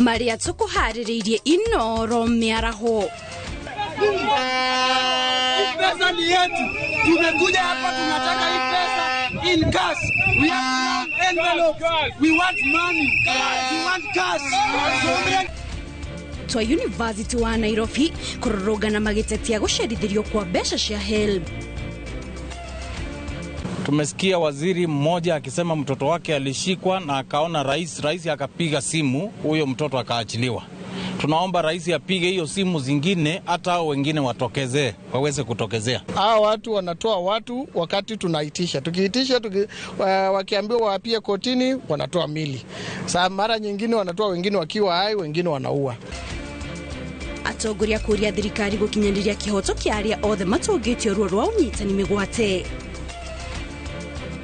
Maria tukuharĩrĩirie Inoro mĩaraho. Pesa ni yetu. Tumekuja hapa tunataka hii pesa in cash. We have brown envelopes. We want money. We want cash. Twa University wa Nairobi kũrũrũngana magĩtetia gũcerithĩrio kwa mbeca cia HELB. Tumesikia waziri mmoja akisema mtoto wake alishikwa na akaona rais akapiga simu, huyo mtoto akaachiliwa. Tunaomba rais apige hiyo simu zingine, hata hao wengine watokezee, waweze kutokezea. Hawa watu wanatoa watu wakati tunaitisha. Tukiitisha wakiambiwa waapie kotini, wanatoa mili. Saa mara nyingine wanatoa wengine wakiwa hai, wengine wanaua. Atongoria kũria thirikari gũkinyanĩria kĩhoto kĩa arĩa othe matũngĩtio ruo rwa ũnyitani mĩgwate.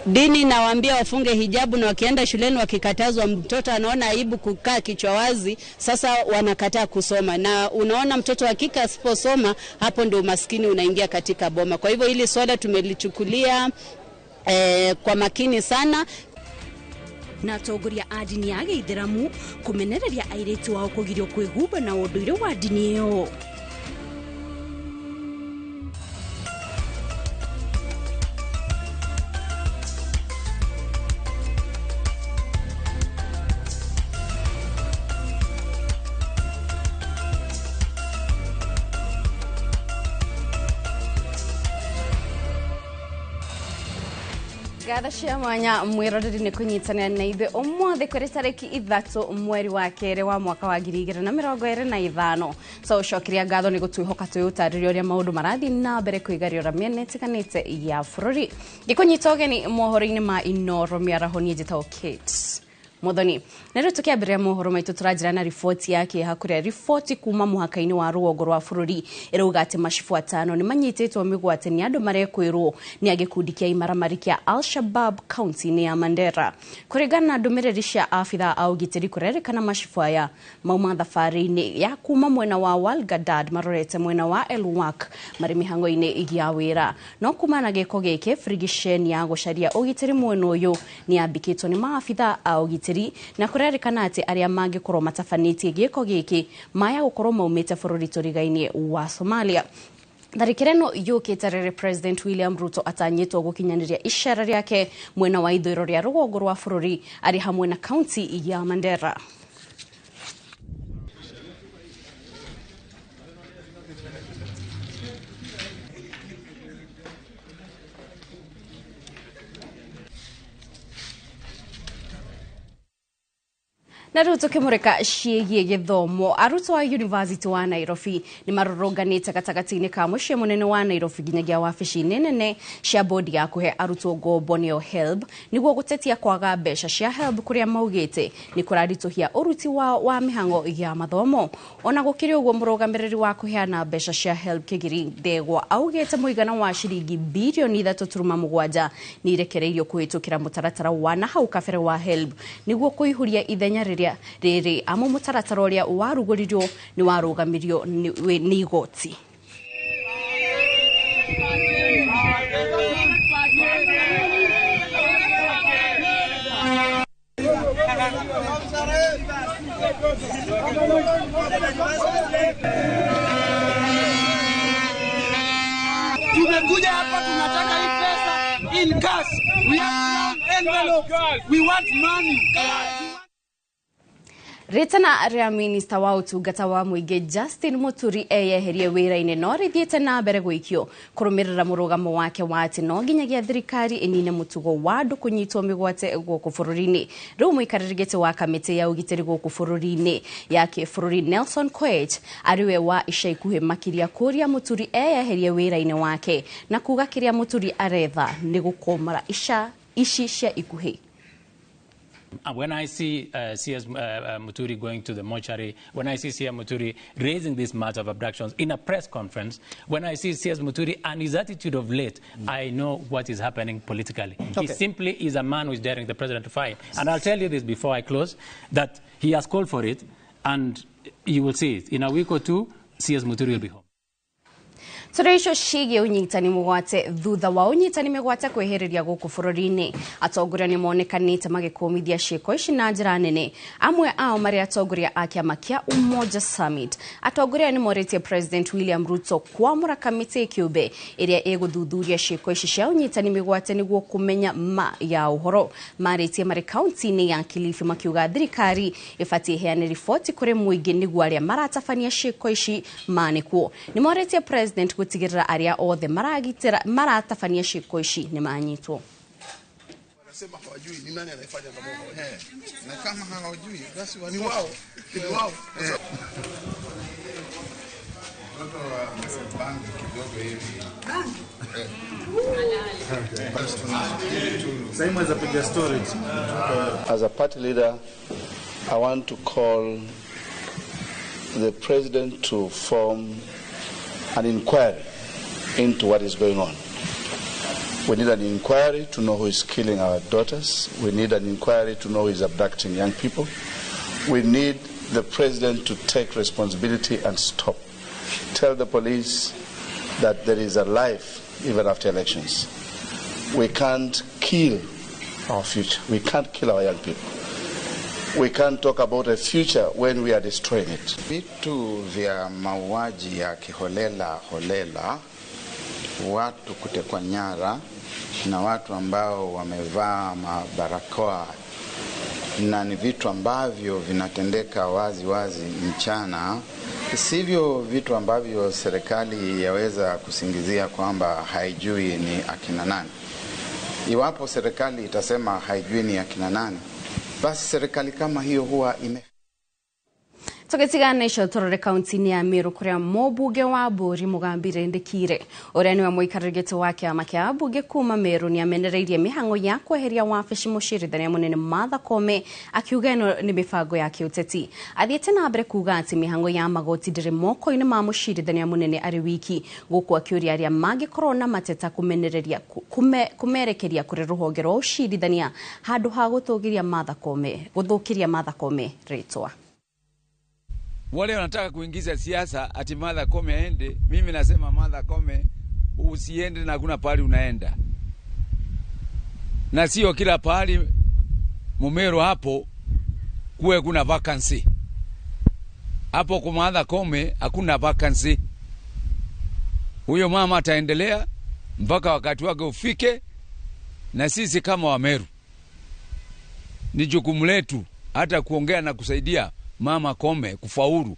Dini nawaambia wafunge hijabu, na wakienda shuleni wakikatazwa, mtoto anaona aibu kukaa kichwa wazi, sasa wanakataa kusoma. Na unaona mtoto wa kike asiposoma, hapo ndio umaskini unaingia katika boma. Kwa hivyo hili swala tumelichukulia kwa makini sana. Na atongoria a ndini ya gĩithĩramu kũmenereria airĩtu ao kũgirio kwĩhumba na ũndũire wa ndini ĩyo. Ngatho cia mwanya mwiroreri nĩ kũnyitanĩra na ithuĩ ũmũthĩ kũrĩ tarĩki 3 mweri wa 2 wa mwaka wa 2025. So ũcokeria ngatho nĩ gũtwĩhoka twĩ ũtarĩria ũrĩa maũndũ marathiĩ na mbere kwĩgariũra mĩena ĩtiganĩte ya bũrũri. Ngĩkũnyita ũgeni mohoro-inĩ ma Inoro mĩaraho, niĩ njĩtagwo Kate Muthoni. Na rĩu tũkĩambĩrĩria mohoro maitũ tũranjĩra na riboti ya kĩeha kũrĩa riboti kuma mũhaka-inĩ wa rũgongo rwa bũrũri ĩrauga atĩ macibũ 5 nĩ manyitĩtwo mĩgwate nĩ andũ marekwĩrwo nĩ a gĩkundi kĩa imaramari kĩa Al-Shabaab kaunti-inĩ ya Mandera. Kũringana na ndũmĩrĩri cia abithaa a ũgitĩri, kũrerĩkana macibũ aya mauma thabarĩ-inĩ ya kuma mwena wa Walgadad marorete mwena wa Elwak marĩ mĩhang'o-inĩ ya wĩra. No kuma na gĩko gĩkĩ, brigisheni ya gũcaria ũgitĩri mwena ũyũ nĩ yambĩkĩtwo nĩ maabithaa a ũgitĩri, na kũrerĩkana atĩ arĩa mangĩkorwo matabanĩtie gĩko gĩkĩ maya gũkorwo maumĩte bũrũri tũrigainĩ wa Somalia. Tharĩkĩra ĩno yũkĩte rĩrĩ President William Ruto atanyĩtwo gũkinyanĩria icera rĩake mwena wa ithũĩro rĩa rũgongo rwa bũrũri arĩ hamwe na kaunti ya Mandera. Na rĩu tũkĩmũrĩka ciĩgiĩ gĩthomo, arutwo a University wa Nairobi nĩ marũrũnganĩte gatagatĩ-inĩ ka mũciĩ mũnene wa Nairobi nginyagia wabici-inĩ nene cia bodi ya kũhe arutwo ngombo nĩyo HELB, nĩguo gũtetia kwaga mbeca cia HELB kũrĩa maugĩte nĩ kũraritũhia ũruti wao wa mĩhang'o ya mathomo. Ona gũkĩrĩ ũguo, mũrũgamĩrĩri wa kũheana mbeca cia HELB Kĩgiri Ndegwa augĩte mũigana wa ciringi birioni 3.7 nĩ irekereirio kũhĩtũkĩra mũtaratara wa na hau kabere wa HELB nĩguo kũihũria ithenya rĩrĩa rĩrĩ amu mũtaratara ũrĩa warugũririo nĩ warũgamirio nĩ igoti. Tumekuja hapa tunataka hii pesa in cash. We have brown envelopes. We want money. Ritana rĩa minista wa ũtungata wa mũingĩ Justin Muturi eyeherie wĩra-inĩ no rĩthiĩte na mbere gũikio kũrũmĩrĩra mũrũgamo wake wa atĩ no nginyagia thirikari ĩnine mũtugo wa andũ kũnyitwo mĩgwate gũkũ bũrũri-inĩ. Rĩu mũikarĩri gĩtĩ wa kamĩtĩ ya ũgitĩri gũkũ bũrũri-inĩ ya kĩbũrũri Nelson Koech arĩwe wa ica ikuhĩ makĩria kũria Muturi eyeherie wĩra-inĩ wake na kuga kĩrĩa Muturi aretha nĩ gũkomora ici cia ikuhĩ. When I see CS Muturi going to the mortuary, when I see CS Muturi raising this matter of abductions in a press conference, when I see CS Muturi and his attitude of late, I know what is happening politically. Okay. He simply is a man who is daring the president to fight. And I'll tell you this before I close, that he has called for it, and you will see it. In a week or two, CS Muturi will be home. Tũrĩ icio ciĩgiĩ ũnyitani mũgwate thutha wa ũnyitani mĩgwate kwĩhĩrĩria gũkũ bũrũri-inĩ, atongoria nĩ monekanĩte magĩkũmithia ciĩko ici na njĩra nene, amwe ao marĩ atongoria a kĩama kĩa Umoja Summit. Atongoria nĩ morĩtie President William Ruto kwamũra kamĩtĩ kĩũmbe ĩrĩa ĩgũthuthuria ciĩko ici cia ũnyitani mĩgwate nĩguo kũmenya ma ya ũhoro. Marĩtie marĩ kaunti-inĩ ya Kilifi makiuga thirikari ĩbatiĩ ĩheane riboti kũrĩ mũingĩ nĩguo arĩa maratabania ciĩko ici manĩkwo. Nĩ morĩtie President gũtigĩrĩra arĩa othe maragitĩra maratabania ciĩko ici nĩ manyitwo. Wanasema hawajui ni nani anayefanya na Mungu. Na kama hawajui basi Ni wao, ni wao. Watoto wa bangi kidogo hivi. Basi tunasubiri tu. Sasa mweza piga storage. As a party leader, I want to call the president to form an inquiry into what is going on. We need an inquiry to know who is killing our daughters. We need an inquiry to know who is abducting young people. We need the president to take responsibility and stop. Tell the police that there is a life even after elections. We can't kill our future. We can't kill our young people. We can't talk about a future when we are destroying it. Vitu vya mauaji ya kiholela holela, watu kutekwa nyara na watu ambao wamevaa mabarakoa, na ni vitu ambavyo vinatendeka wazi wazi mchana, sivyo vitu ambavyo serikali yaweza kusingizia kwamba haijui ni akina nani. Iwapo serikali itasema haijui ni akina nani, basi serikali kama hiyo huwa ime Tũgĩtigana icio tũrore kaunti-inĩ ya Meru kũrĩa mũmbunge wa Mbũri Mũgambi Rĩndĩkire ũrĩa nĩwe mũikarĩri gĩtĩ wa kĩama kĩa ambunge kuma Meru nĩ amenereirie mĩhang'o ya kweheria wabici mũcirithania mũnene Martha Koome, akiuga ĩno nĩ mĩbango ya kĩũteti. Athiĩte na mbere kuga atĩ mĩhang'o ya magoti ndĩrĩ moko-inĩ ma mũcirithania mũnene arĩ wiki, gũkũ akĩũria arĩa mangĩkorwo na mateta kũmenereria kũmerekeria kũrĩ rũhonge rwa ũcirithania handũ ha gũtũgĩria Martha Koome gũthũkĩria Martha Koome rĩtwa. Wale wanataka kuingiza siasa ati Martha Koome aende, mimi nasema Martha Koome usiende na hakuna pahali unaenda. Na sio kila pahali Mumeru hapo kuwe kuna vacancy. Hapo kwa Martha Koome hakuna vacancy. Huyo mama ataendelea mpaka wakati wake ufike, na sisi kama Wameru ni jukumu letu hata kuongea na kusaidia Mama Koome kufaulu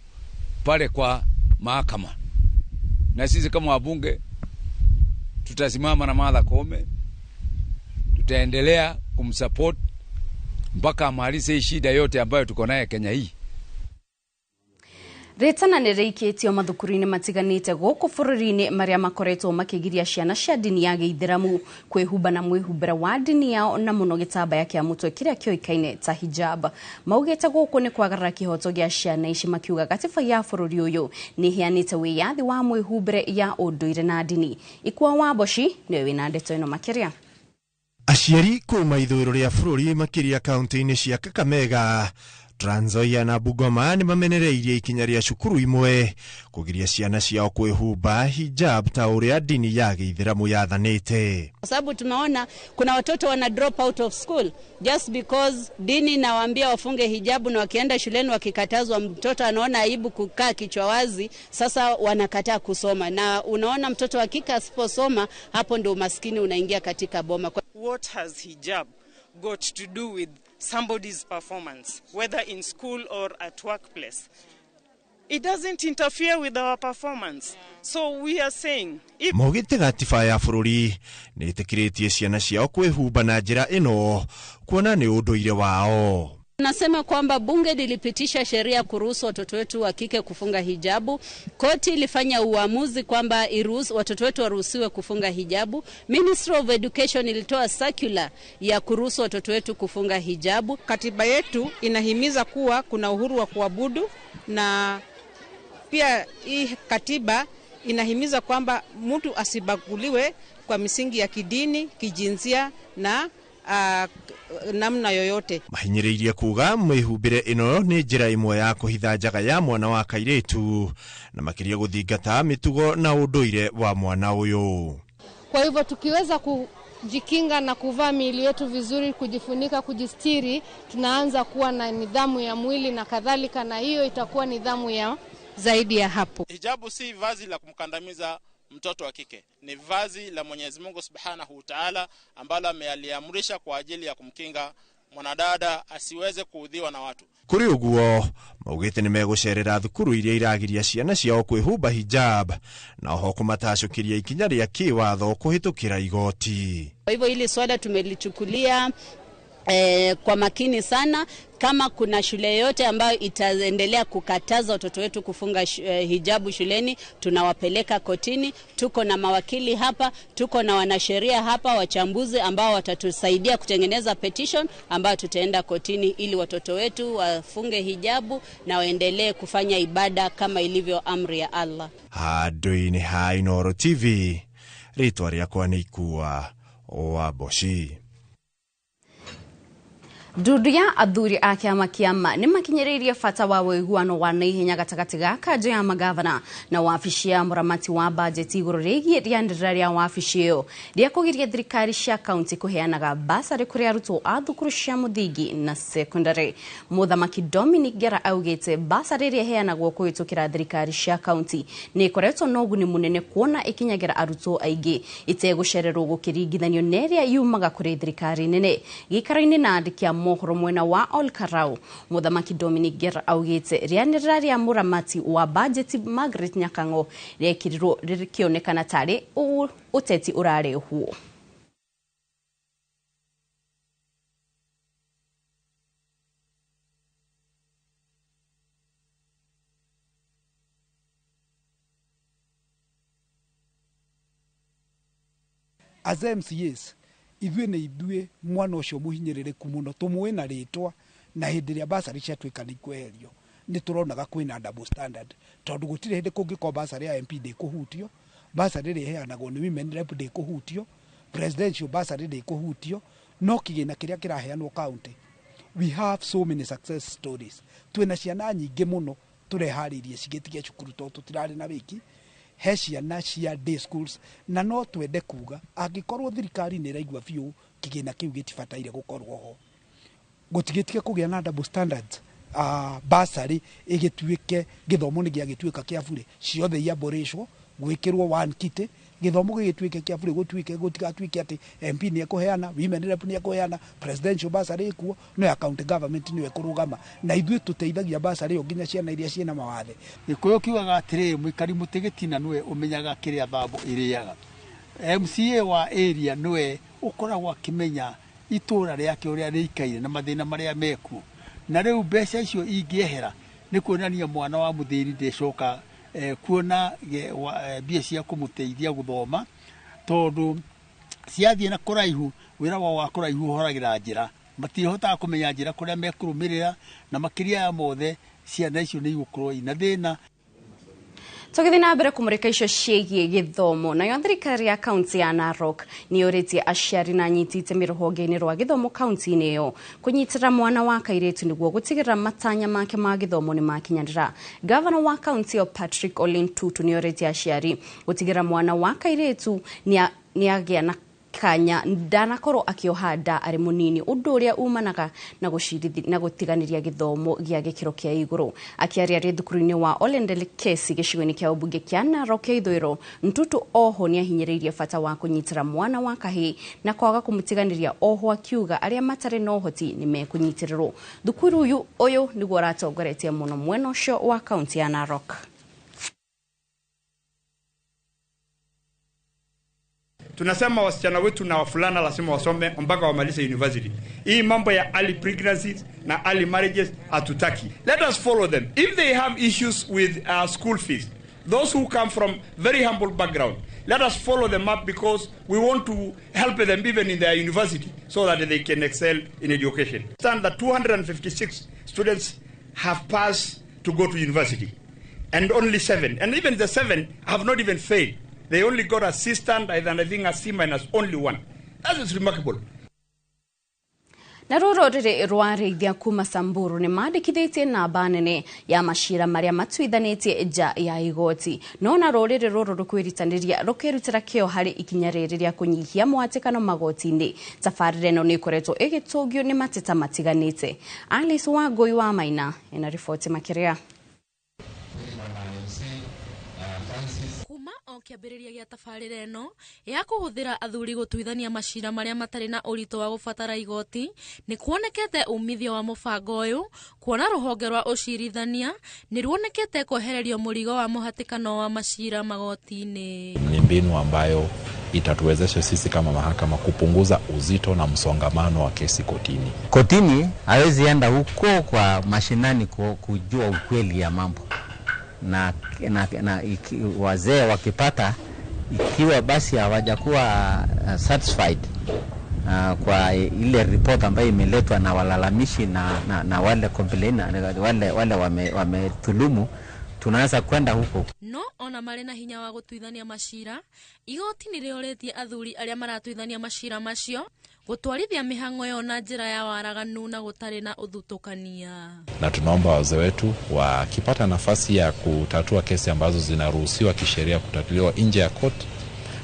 pale kwa mahakama. Na sisi kama wabunge tutasimama na Martha Koome, tutaendelea kumsupport mpaka amalize hii shida yote ambayo tuko naye Kenya hii. Rĩtana nĩ rĩikĩtio mathukuru-inĩ matiganĩte gũkũ bũrũri-inĩ marĩa makoretwo makĩgiria ciana cia ndini ya gĩithĩramu kwĩhumba na mwĩhumbĩre wa ndini yao na mũno gĩtambaya kĩa mũtwe kĩrĩa kĩoĩkaine ta hijab. Maugĩte gũkũ nĩ kwagarara kĩhoto gĩa ciana ici, makiuga gatiba ya bũrũri ũyũ nĩ ĩheanĩte wĩyathi wa mwĩhumbĩre ya ũndũire na ndini. Ikua wa Mboci nĩwe wĩna ndeto ĩno makĩria. Aciari kuma ithũĩro rĩa bũrũri makĩria kaunti-inĩ cia Kakamega, Trans Nzoia na Bungoma nĩ mamenereirie ikinya rĩa cukuru imwe kũgiria ciana ciao kwĩhumba hijab ta ũrĩa ndini ya gĩithĩramu yathanĩte. Kwa sababu tunaona kuna watoto wana drop out of school just because dini inawaambia wafunge hijabu, na wakienda shuleni wakikatazwa, mtoto anaona aibu kukaa kichwa wazi, sasa wanakataa kusoma. Na unaona mtoto wa kike asiposoma, hapo ndio umaskini unaingia katika boma. What has hijab got to do with somebody's performance, whether in school or at workplace? It doesn't interfere with our performance. So we are saying if Maugĩte gatiba ya bũrũri nĩ ĩtĩkĩrĩtie ciana ciao kwĩhumba na njĩra ĩno kuona nĩ ũndũire wao. Nasema kwamba bunge lilipitisha sheria kuruhusu watoto wetu wa kike kufunga hijabu. Koti ilifanya uamuzi kwamba iruhusu watoto wetu waruhusiwe kufunga hijabu. Ministry of Education ilitoa circular ya kuruhusu watoto wetu kufunga hijabu. Katiba yetu inahimiza kuwa kuna uhuru wa kuabudu, na pia hii katiba inahimiza kwamba mtu asibaguliwe kwa misingi ya kidini, kijinsia na namna yoyote. Mahinyĩrĩirie kuga mĩhumbĩre ĩno nĩ njĩra ĩmwe ya kũhitha njaga ya mwana wa kairĩtu na makĩria gũthingata mĩtugo na ũndũire wa mwana ũyũ. Kwa hivyo tukiweza kujikinga na kuvaa miili yetu vizuri, kujifunika, kujistiri, tunaanza kuwa na nidhamu ya mwili na kadhalika, na hiyo itakuwa nidhamu ya zaidi ya hapo. Hijabu si vazi la kumkandamiza mtoto wa kike, ni vazi la Mwenyezi Mungu Subhanahu wa Ta'ala ambalo amealiamrisha kwa ajili ya kumkinga mwanadada asiweze kuudhiwa na watu. Kuri uguo maugite nimegũcerera thukuru iria iragiria ciana ciao kwĩhumba hijab na oho kũmatacũkĩria ikinya rĩa kĩwatho kũhĩtũkĩra igoti. Kwa hivyo hili swala tumelichukulia kwa makini sana. Kama kuna shule yote ambayo itaendelea kukataza watoto wetu kufunga hijabu shuleni, tunawapeleka kotini. Tuko na mawakili hapa, tuko na wanasheria hapa, wachambuzi ambao watatusaidia kutengeneza petition ambayo tutaenda kotini ili watoto wetu wafunge hijabu na waendelee kufanya ibada kama ilivyo amri ya Allah. Handũ-inĩ ha Inooro TV, rĩtwa rĩakwa nĩ Ikua wa Boshi. Ndundu ya athuri a kĩama kĩa nĩ makinyĩrĩirie bata wa ũiguano wa naihenya gatagatĩ ga kanjũ ya magavana na wabici ya mũramati wa bajeti igũrũ rĩgiĩ rĩanĩrĩra rĩa wabici ĩyo rĩa kũgiria thirikari cia kaunti kũheanaga basarĩ kũrĩ arutwo a thukuru cia mũthingi na sekondary. Mũthamaki Dominic Ngera augĩte basarĩ ĩrĩa ĩheanagwo kũhĩtũkĩra thirikari cia kaunti nĩ ĩkoretwo na ũguni mũnene kuona ĩkinyagĩra arutwo aingĩ ĩtegũcererwo gũkĩringithanio na ĩrĩa yumaga kũrĩ thirikari nene. Gĩikaro-inĩ na andĩki a mohoro mwena wa Olkarau, Mũthamaki Dominic Ngera augĩte rĩanĩrĩra rĩa mũramati wa bajeti Margaret Nyakang'o rĩekĩrirwo rĩkĩonekana tarĩ ũteti ũrarehwo. As MCAs ithuĩ nĩ ithuĩ mwana ũcio mũhinyĩrĩrĩku mũno tũmũĩ na rĩtwa, na hĩndĩ ĩrĩa basarĩ ciatuĩka nĩ ikweherio nĩ tũronaga kwĩna double standard, tondũ gũtirĩ hĩndĩ kũngĩkorwo basarĩ ya MP ndĩkũhutio, basarĩ ĩrĩa ĩheanagwo nĩ women rep ndĩkũhutio, presidential basarĩ ndĩkũhutio, no kĩgĩna kĩrĩa kĩraheanwo county. We have so many success stories. Twĩna ciana nyingĩ mũno tũreharĩirie cigĩtige cukuru tondũ tũtirarĩ na wĩki. He ciana cia day schools, na no twende kuga angĩkorwo thirikari nĩ ĩraigua biũ kĩgĩna kĩu gĩtibataire gũkorwo ho, gũtigĩtige kũgĩa na double standards. Basarĩ ĩgĩtuĩke gĩthomo nĩ gĩagĩtuĩka kĩa bure, ciothe iamborĩcwo gwĩkĩrwo one kitty, gĩthomo gĩgĩtuĩke kĩa bure, gũtuĩke gũtigatuĩke atĩ MP nĩ ekũheana, women rep nĩ ekũheana, presidential bursary ĩkuo, no ya county government nĩyo ĩkũrũgama, na ithuĩ tũteithagia bursary ĩyo nginya ciana iria ciĩna mawathe. Gĩkũyũ kiugaga atĩrĩrĩ, mũikari mũtĩ gĩtina nĩwe ũmenyaga kĩrĩa thambo ĩrĩaga. MCA wa area nĩwe ũkoragwo akĩmenya itũra rĩake ũrĩa rĩikaire na mathĩna marĩa mekuo, na rĩu mbeca icio ingĩehera nĩ kuonania mwana wa mũthĩni ndecoka kuona mbia cia kũmũteithia gũthoma, tondũ ciathiĩ na kũraihu wĩra wao wa kũraihu ũhoragira njĩra, matihotaga kũmenya njĩra kũrĩa mekũrũmĩrĩra, na makĩria ya mothe ciana icio nĩ igũkorwo ina thĩna. Tũgĩthiĩ na mbere kũmũrĩka icio ciĩgiĩ gĩthomo, nayo thirikari ya kaunti ya Narok nĩ yũrĩtie aciari na anyiti itemi rũhonge-inĩ rwa gĩthomo kaunti-inĩ ĩyo kũnyitĩra mwana wa kairĩtu nĩguo gũtigĩrĩra matanya make ma gĩthomo nĩ makinyanĩra. Gavana wa kaunti ĩyo Patrick Ole Ntutu nĩ orĩtie aciari gũtigĩrĩra mwana wa kairĩtu nĩ agĩa na kanya ndanakorwo akĩoha nda arĩ mũnini, ũndũ ũrĩa umanaga na gũtiganĩria gĩthomo gĩa gĩkĩro kĩa igũrũ. Akĩaria arĩ thukuru-inĩ wa Olendele Kesi gĩcigo-inĩ kĩa ũmbunge kĩa Narok ya ithũĩro, Ntutu oho nĩahinyĩrĩirie bata wa kũnyitĩra mwana wa kahĩĩ na kwaga kũmũtiganĩria, oho akiuga arĩa matarĩ na ũhoti nĩ mekũnyitĩrĩrwo. Thukuru ũyũ nĩguo ũratongoretie mũno mwena ũcio wa kaunti ya Narok. Tunasema wasichana wetu na wafulana lazima wasome mpaka wamalize university. Hii mambo ya early pregnancies na early marriages hatutaki. Let us follow them. If they have issues with school fees, those who come from very humble background, let us follow them up because we want to help them even in their university so that they can excel in education. Stand that 256 students have passed to go to university and only 7. And even the 7 have not even failed. They only got assistant and I think a C minus, only one. That is remarkable. Na rũrĩrĩ rwa arĩithia kuma Samburu nĩ mandĩkithĩtie namba nene ya macira marĩa matuithanĩtie nja ya igoti. No na rũrĩrĩ rũrũ rũkwĩrutanĩria rũkĩrutĩra kĩo harĩ ikinya rĩrĩ rĩa kũnyihia mũhatĩkano magoti-inĩ. Tabarĩra ĩno nĩ ĩkoretwo ĩgĩtũngio nĩ mateta matiganĩte. Alice Wangũi wa Maina ena riboti makĩria. Kuma o kĩambĩrĩria gĩa tabarĩra ĩno ya kũhũthĩra athuri gũtuithania macira marĩa matarĩ na ũritũ wa gũbatara igoti, nĩ kuonekete umithio wa mũbango ũyũ, kuona rũhonge rwa ũcirithania nĩ ruonekete kwehererio mũrigo wa mũhatĩkano wa macira magoti-inĩ. Ni mbinu ambayo itatuwezesha sisi kama mahakama kupunguza uzito na msongamano wa kesi kotini. Kotini hawezi enda huko kwa mashinani kujua ukweli ya mambo. Na wazee wakipata, ikiwa basi hawajakuwa satisfied kwa ile report ambayo imeletwa na walalamishi na wale complainer, wale wamethulumu, tunaweza kwenda huko. No ona marĩ na hinya wa gũtuithania macira, igoti nĩ rĩorĩtie athuri arĩa maratuithania macira macio gũtwarithia mĩhang'o yao na njĩra ya waraganu na gũtarĩ na ũthutũkania. Na tunaomba wazee wetu wakipata nafasi ya kutatua kesi ambazo zinaruhusiwa kisheria kutatuliwa nje ya court,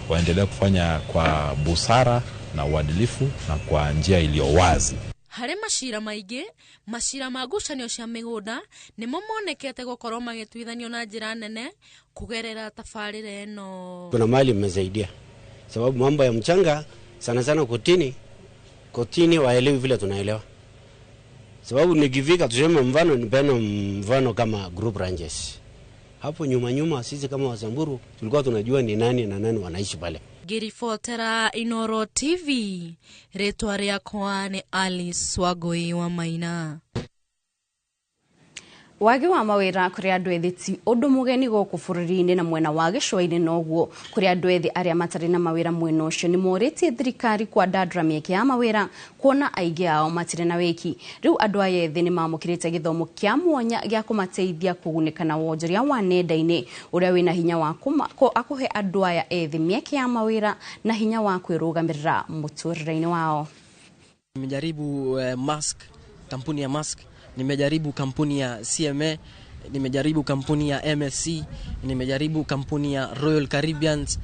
waendelee kufanya kwa busara na uadilifu na kwa njia iliyo wazi. Harĩ macira maingĩ, macira ma ngucanio cia mĩgũnda nĩmo monekete gũkorwo magĩtuithanio na njĩra nene kũgerera tabarĩra ĩno. Kuna mali mmesaidia, sababu mambo ya mchanga sana sana kotini waelewi vile tunaelewa. Sababu nikifika tuseme mfano, nipena mfano kama group ranches. Hapo nyuma sisi kama Wasamburu tulikuwa tunajua ni nani na nani wanaishi pale. Ngĩribotera Inoro TV, rĩtwa rĩakwa nĩ Alice Wangũi wa Maina. Wagi wa mawĩra kũrĩ andũ ethĩ ti ũndũ mũgeni gũkũ bũrũri-inĩ na mwena wa gĩcũa-inĩ noguo kũrĩ andũ ethĩ arĩa matarĩ na mawĩra mwena ũcio nĩ morĩtie thirikari kwandandũra mĩeke ya mawĩra kuona aingĩ ao matirĩ na wĩki. Rĩu andũ aya ethĩ nĩ mamũkĩrĩte gĩthomo kĩa mwanya gĩa kũmateithia kũgunĩka na wonjoria wa nenda-inĩ ũrĩa wĩna hinya wa kũhe andũ aya ethĩ mĩeke ya mawĩra na hinya wa kwĩrũgamĩrĩra mũtũrĩre-inĩ wao. Nimejaribu mask, kampuni ya mask, nimejaribu kampuni ya CMA, nimejaribu kampuni ya MSC, nimejaribu kampuni ya Royal Caribbeans.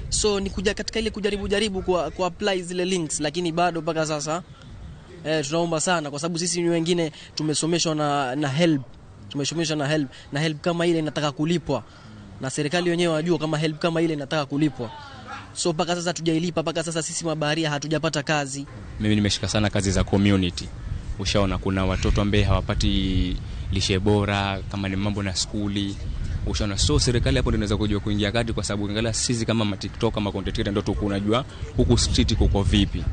So ni kuja katika ile kujaribu kwa apply zile links, lakini bado mpaka sasa tunaomba sana kwa sababu sisi ni wengine tumesomeshwa na help, tumesomeshwa na help, na help kama ile inataka kulipwa. Na serikali wenyewe wajua kama help kama ile inataka kulipwa. So mpaka sasa tujailipa, mpaka sasa sisi mabaharia hatujapata kazi. Mimi nimeshika sana kazi za community. Ushaona kuna watoto ambao hawapati lishe bora, kama ni mambo na skuli. Ushaona, so serikali hapo ndio inaweza kujua kuingia kati, kwa sababu angalia sisi kama ma TikTok kama content creator ndio tuko unajua huku street kuko vipi.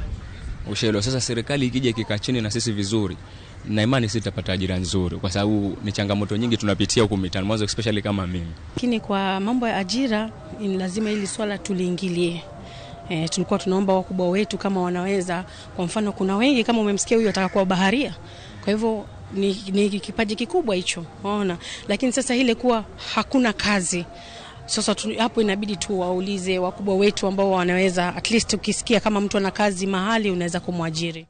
Ushaelewa, sasa serikali ikija ikikaa chini na sisi vizuri, na imani sisi tutapata ajira nzuri, kwa sababu ni changamoto nyingi tunapitia huku mitaani mwanzo, especially kama mimi. Lakini kwa mambo ya ajira ni lazima hili swala tuliingilie. Tulikuwa tunaomba wakubwa wetu kama wanaweza, kwa mfano kuna wengi kama umemsikia huyu ataka kuwa baharia. Kwa hivyo ni kipaji kikubwa hicho, unaona. Lakini sasa ile kuwa hakuna kazi, sasa hapo inabidi tu waulize wakubwa wetu ambao wanaweza, at least ukisikia kama mtu ana kazi mahali unaweza kumwajiri.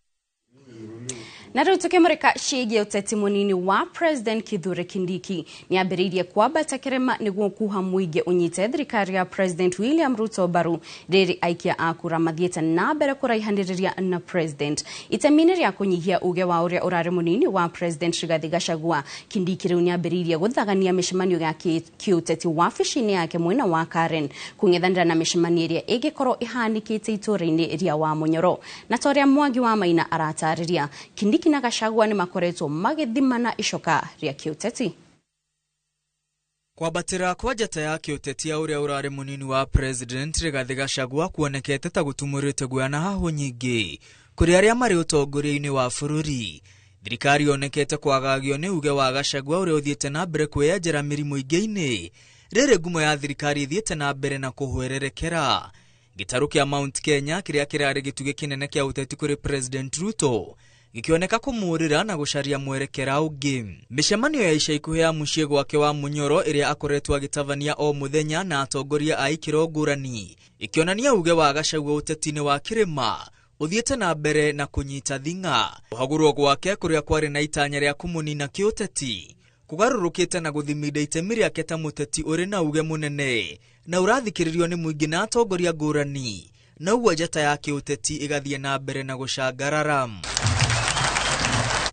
Na rĩu tũkĩmũrĩka ciĩgiĩ ũteti mũnini wa President Kithure Kindiki nĩ ambĩrĩirie kwambata kĩrĩma nĩguo kuha mũingĩ ũnyite thirikari ya President William Ruto mbaru rĩrĩ aikia a kura mathiĩte na mbere kũraihanĩrĩria na President. Itemi-inĩ rĩa kũnyihia uge wa ũrĩa ũrarĩ mũnini wa President Rigathi Gachagua, Kindiki rĩu nĩ ambĩrĩirie gũthagania mĩcemanio ya kĩũteti wabici-inĩ yake mwena wa Karen kũng'ethanĩra na mĩcemanio ĩrĩa ĩngĩkorwo ĩhanĩkĩte itũũra-inĩ rĩa Wamunyoro. Na ta ũrĩa Mwangi wa Maina aratarĩria, Kindiki na Gachagua nĩ makoretwo magĩthimana icoka rĩa kĩũteti. Kwambatĩra kwa njata ya kĩũteti ya ũrĩa ũrarĩ mũnini wa President Rigathi Gachagua kuonekete ta gũtumũrĩte guoya na hahũ nyingĩ kũrĩ arĩa marĩ ũtongoria-inĩ wa bũrũri. Thirikari yonekete kwagagio nĩ uge wa Gachagua ũrĩa ũthiĩte na mbere kwĩyenjera mĩrimũ ingĩ-inĩ rĩrĩ ngumo ya thirikari ĩthiĩte na mbere na kũhwererekera. Gĩtarũ kĩa Mount Kenya kĩrĩa kĩrarĩ gĩtugĩ kĩnene kĩa ũteti kũrĩ President Ruto gĩkĩoneka kũmũrĩra na gũcaria mwerekera ũngĩ. Mĩcemanio ya ica ikuhĩ ya mũciĩ gwake wa Munyoro ĩrĩa akoretwo agĩtabania o mũthenya na atongoria a ikĩro ngũrani ĩkĩonania uge wa Gachagua ũteti-inĩ wa kĩrĩma Uthiĩte na mbere na kũnyita thing'a. Kũhagũrwo gwake kũrĩa kwarĩ na itanya rĩa kũmũnina kĩũteti kũgarũrũkĩte na gũthiminda itemi rĩake ta mũteti ũrĩ na uge mũnene na ũrathikĩrĩrio nĩ mũingĩ na atongoria ngũrani, na ũguo njata ya kĩũteti ĩgathiĩ na mbere na gũcangarara.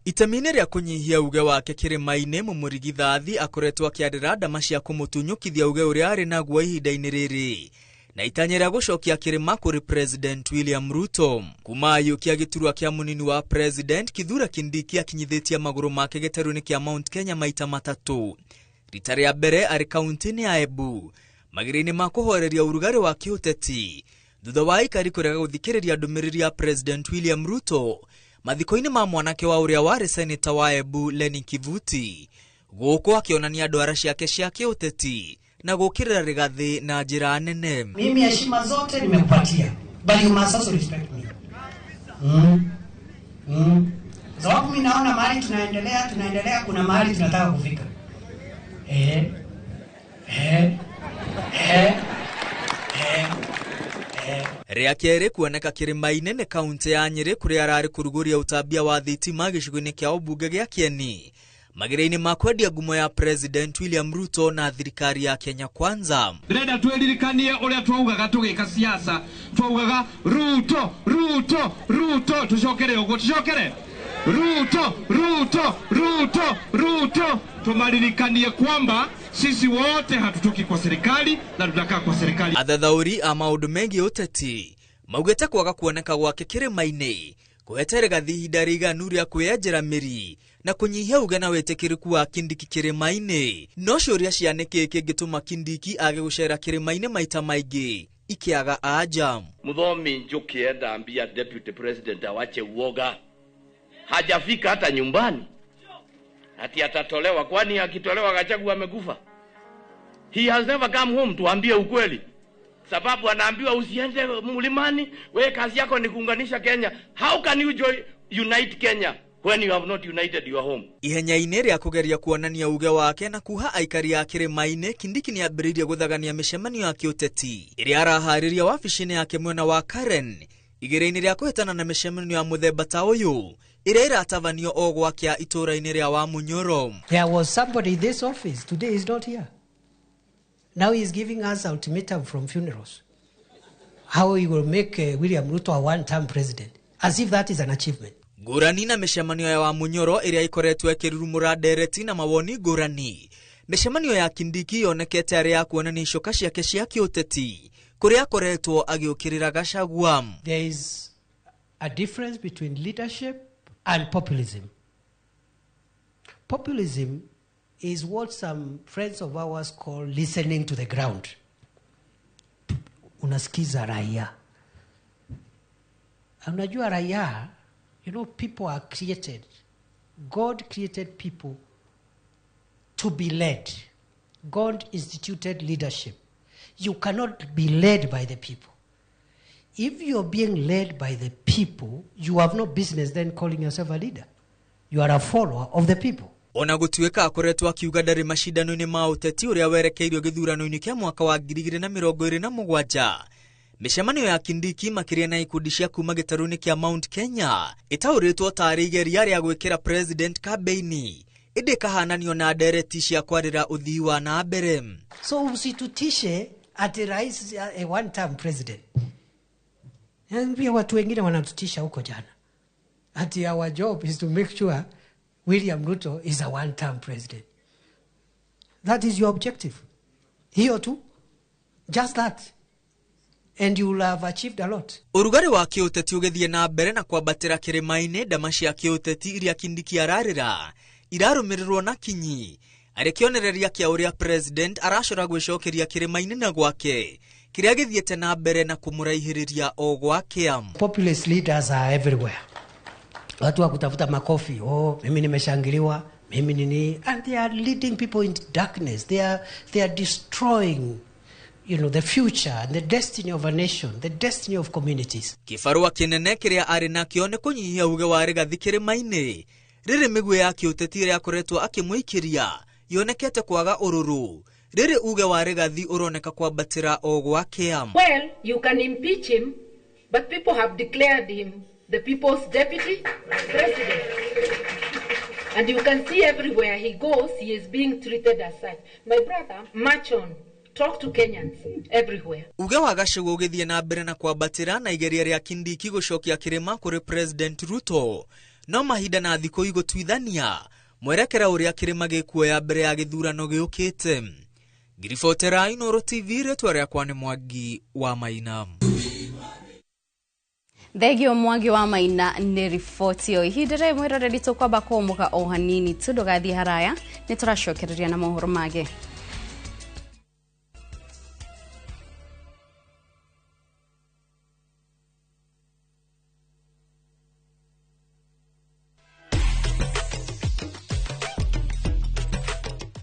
Itemi-inĩ rĩa kũnyihia uge wake kĩrĩma-inĩ, mũmũrigithathi akoretwo akĩarĩra ndama cia kũmũtunyũkithia uge ũrĩa arĩ naguo ihinda-inĩ rĩrĩ na itanya rĩa gũcokia kĩrĩma kũrĩ President William Ruto. Kuma ayũkia gĩturwa kĩa mũnini wa President, Kithure Kindiki akinyithĩtie magũrũ make gĩtarũ-inĩ kĩa Mount Kenya maita matatũ. Rita rĩa mbere arĩ kaunti-inĩ ya Embu, magĩrĩ-inĩ ma kũhoreria ũrugarĩ wa kĩũteti thutha wa aikari kũrega gũthikĩrĩria ndũmĩrĩri ya President William Ruto mathiko-inĩ ma mwanake wa ũrĩa warĩ seneta wa Embu Lenny Kivuti, gũkũ akĩonania ndwara ciake cia kĩũteti na gũkĩrĩra Rigathi na njĩra nene. Mimi heshima zote nimekupatia, but you must also respect me. Sababu mimi naona mahali tunaendelea kuna mahali tunataka kufika. Rĩa kerĩ kuoneka kĩrĩma-inĩ nĩ kaunti ya Nyĩrĩ kũrĩa ararĩ kũrugũria ũtambia wa thitima gĩcigo-inĩ kĩa ũmbunge gĩa Kieni, magĩrĩ-inĩ ma kwendia ngumo ya President William Ruto na thirikari ya Kenya Kwanza. Ndĩrenda twĩririkanie ũrĩa twaugaga tũgĩka siasa, twaugaga Ruto, Ruto, Ruto, tũcokere ũguo, tũcokere Ruto, Ruto, Ruto, Ruto, tumaririkanie kwamba sisi wote hatutoki kwa serikali na tutakaa kwa serikali. Athathaũri a maũndũ megiĩ ũteti maugĩte kwaga kuoneka gwake kĩrĩma-inĩ kũhete Rigathi ihinda rĩiganu rĩa kwĩyenjera mĩri na kũnyihia uge na wĩtĩkĩrĩku wa Kindiki kĩrĩma-inĩ. No ciũria cia nĩkĩĩ kĩngĩtũma Kindiki age gũcera kĩrĩma-inĩ maita maingĩ ikĩaga anja. Muthomi Njuki enda ambia deputy president awache uoga, hajafika hata nyumbani ati atatolewa. Kwani akitolewa Gachagua amekufa? He has never come home, tuambie ukweli. Sababu anaambiwa usiende mlimani, wewe kazi yako ni kuunganisha Kenya. How can you join, unite Kenya when you have not united your home? Ihenya-inĩ rĩa kũgeria kuonania uge wake na kuha aikari a kĩrĩma-inĩ, Kindiki nĩambĩrĩirie gũthagania mĩcemanio ya kĩũteti ĩrĩa araharĩria wabici-inĩ yake mwena wa Karen, igĩrĩ-inĩ rĩa kũhĩtana na mĩcemanio ya mũthemba ta ũyũ ĩrĩa ĩratabanio o gwakĩa itũũra-inĩ rĩa Wamunyoro. There was somebody in this office today is not here. Now he is giving us ultimatum from funerals. How he will make William Ruto a one-term president, as if that is an achievement. Ngũrani na mĩcemanio ya Wamunyoro ĩrĩa ĩkoretwo ĩkĩrurumũra ndereti na mawoni ngũrani, mĩcemanio ya Kindiki yonekete arĩ ya kuonania icoka ciake cia kĩũteti kũrĩa akoretwo agĩũkĩrĩra Gachagua. There is a difference between leadership and populism. Populism is what some friends of ours call listening to the ground. Unasikiza raia. Unajua raia, you know, people are created. God created people to be led. God instituted leadership. You cannot be led by the people. If you're being led by the people, you have no business then calling yourself a leader. You are a follower of the people. Ona gũtuĩka akoretwo akiuga ndarĩ macindano-inĩ ma ũteti ũrĩa werekeirio gĩthurano-inĩ kĩa mwaka wa 2027, mĩcemanio ya Kindiki makĩria na ikundi cia kuma gĩtarũ-inĩ kĩa Mount Kenya ĩtaũrĩtwo tarĩ igeria rĩa gwĩkĩra president kambeini, ĩndĩ ĩkahananio na ndereti cia kwarĩra ũthii wa na mbere. So usitutishe ati rais a one term president. Pia watu wengine wanatutisha huko jana. Ati our job is to make sure William Ruto is a one-term president. That is your objective. Hiyo tu. Just that. And you will have achieved a lot. Ũrugarĩ wa kĩũteti ũgĩthiĩ na mbere na kwambatĩra kĩrĩma-inĩ, ndama cia kĩũteti iria Kindiki ararĩra irarũmĩrĩrwo na kinyi, arĩ kĩonereria kĩa ũrĩa president aracora gwĩcokeria kĩrĩma-inĩ na gwake kĩrĩa gĩthiĩte na mbere na kũmũraihĩrĩria o gwake. Populist leaders are everywhere. Watu wa kutafuta makofi, oh, mimi nimeshangiliwa, mimi nini, and they are leading people into darkness. They are destroying, you know, the future and the destiny of a nation, the destiny of communities. Kĩbarũa kĩnene kĩrĩa arĩ nakĩo nĩ kũnyihia uge wa Rigathi kĩrĩma-inĩ rĩrĩ mĩguĩ ya kĩũteti ĩrĩa akoretwo akĩmũikĩria yonekete kwaga ũrũrũ, rĩrĩ uge wa Rigathi ũroneka kwambatĩra o gwake. Well, you can impeach him But people have declared him the people's deputy president. And you can see everywhere he goes, he is being treated as such. My brother, march on. Talk to Kenyans everywhere. Uge wa Gachagua ũgĩthiĩ na mbere na kwambatĩra na igeria rĩa Kindiki gũcokia kĩrĩma kũrĩ President Ruto, no mahinda na thikũ igũtuithania mwerekera ũrĩa kĩrĩma gĩkuoya mbere ya gĩthurano gĩũkĩte. Ngiribotera Inooro TV, rĩtwa rĩakwa nĩ Mwangi wa Maina. Thegio Mwangi wa Maina nĩ riboti ĩyo. Ihinda rĩrĩ mwĩroreri tũkwamba kũũmũka o hanini tu, ndũgathiĩ haraya, nĩ tũracokereria na mohoro mangĩ.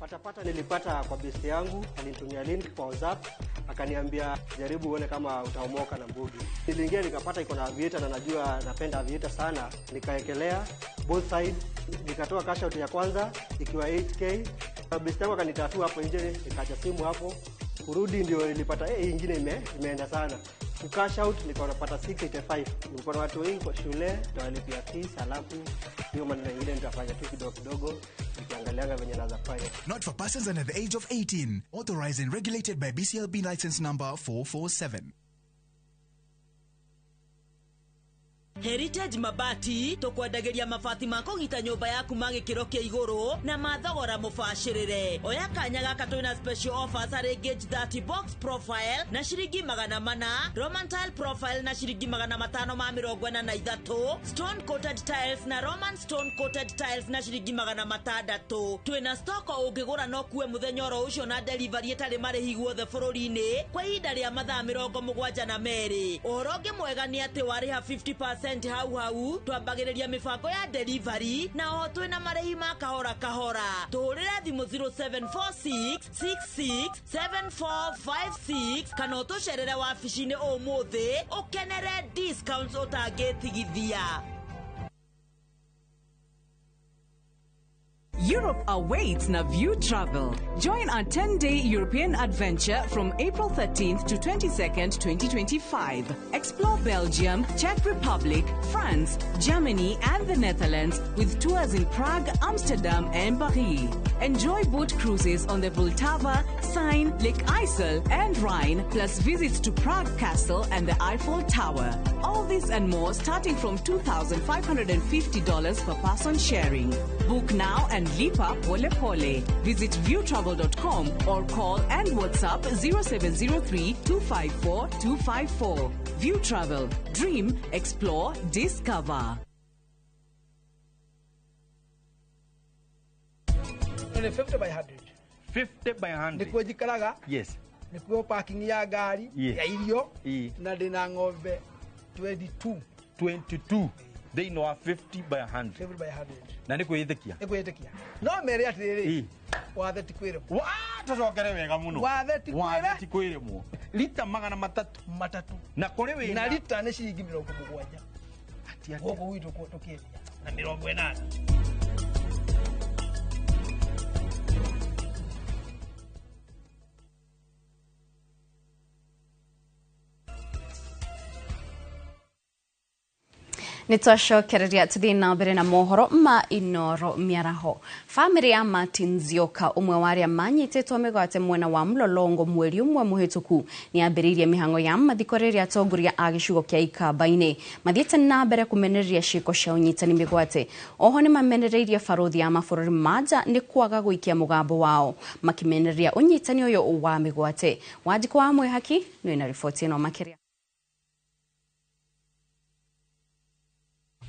Patapata nilipata kwa best yangu, alinitumia link kwa WhatsApp, akaniambia jaribu uone kama utaomoka na mbugi. Niliingia nikapata iko na aviator na najua napenda aviator sana, nikaekelea both side, nikatoa cash out ya kwanza ikiwa 8k. Best yangu akanitatua hapo nje, nikaacha simu hapo. Kurudi ndio nilipata hii nyingine imeenda sana. Ku cash out nikaona napata 685. Nilikuwa na watu wengi kwa shule, nitawalipia fees, alafu hiyo maneno mengine nitafanya tu kidogo kidogo nikiangalianga venye naweza fanya. Not for persons under the age of 18. Authorized and regulated by BCLB license number 447. Heritage Mabati tukwendagĩria mabati ma kũgita nyũmba yaku ma gĩkĩro kĩa igũrũ na mathogora mũbacĩrĩre. Oya kanya gaka twĩna special offers harĩ gauge 30 box profile na ciringi 400, Roman tile profile na ciringi 543, stone coated tiles na Roman stone coated tiles na ciringi 600. Twĩna stock ũngĩgũra no kuwe mũthenya oro ũcio na delivery ĩtarĩ marĩhi guothe bũrũri-inĩ kwa ihinda rĩa mathaa 72. Ũhoro ũngĩ mwega nĩ atĩ warĩha 50% hau hau twambagĩrĩria mĩbango ya delivery na oho twĩna marĩhi ma kahora kahora. Tũhũrĩre thimũ 0746 66 7456 kana ũtũcerere wabici-inĩ ũmũthĩ ũkenere discounts ũtangĩtigithia. Europe awaits na View Travel. Join our 10-day European adventure from April 13th to 22nd, 2025. Explore Belgium, Czech Republic, France, Germany, and the Netherlands with tours in Prague, Amsterdam, and Paris. Enjoy boat cruises on the Vltava, Seine, Lake IJssel, and Rhine, plus visits to Prague Castle and the Eiffel Tower. All this and more starting from $2,550 per person sharing. Book now and lipa pole pole. Visit viewtravel.com or call and WhatsApp 0703 254 254. View Travel. Dream, explore, discover. 50 by 100. 50 by 100. Nikuo njikaraga. Yes. Nikuo parking ya ngari, yes, ya irio, yes, na ndina ng'ombe 22. 22. They know 50 by 100. 50 by 100. Na nĩkwĩĩtĩkia? Nĩkwĩĩtĩkia. No mere atĩrĩrĩ, wathe ti kwĩrĩmwo. Tũcokere wega mũno. Wathe ti kwĩre. Ti kwĩrĩmwo. Lita 300. Matatu. Na kũrĩ wĩna. Na lita nĩ ciringi 70. Atia. Gũkũ gwitũ tũkĩendia na 80. Nitwacokereria tuthii na mbere na mohoro ma Inooro mĩaraho. Famĩlĩ ya Martin Nzioka, ũmwe wa arĩa manyitĩtwo mĩgwate mwena wa Mlolongo mweri ũmwe mũhĩtũku, nĩambĩrĩirie mĩhang'o ya mathiko rĩrĩa atongoria a gĩcigo kĩa Ikamba-inĩ mathiĩte na mbere kũmenereria ciĩko cia ũnyitani mĩgwate. Oho nĩmamenereirie barũthi ya mabũrũri ma nja nĩ kwaga gũikia mũgambo wao makĩmenereria ũnyitani ũyũ wa mĩgwate. Wanjikũ wa Mwĩhaki nĩ na riboti ĩno makĩria.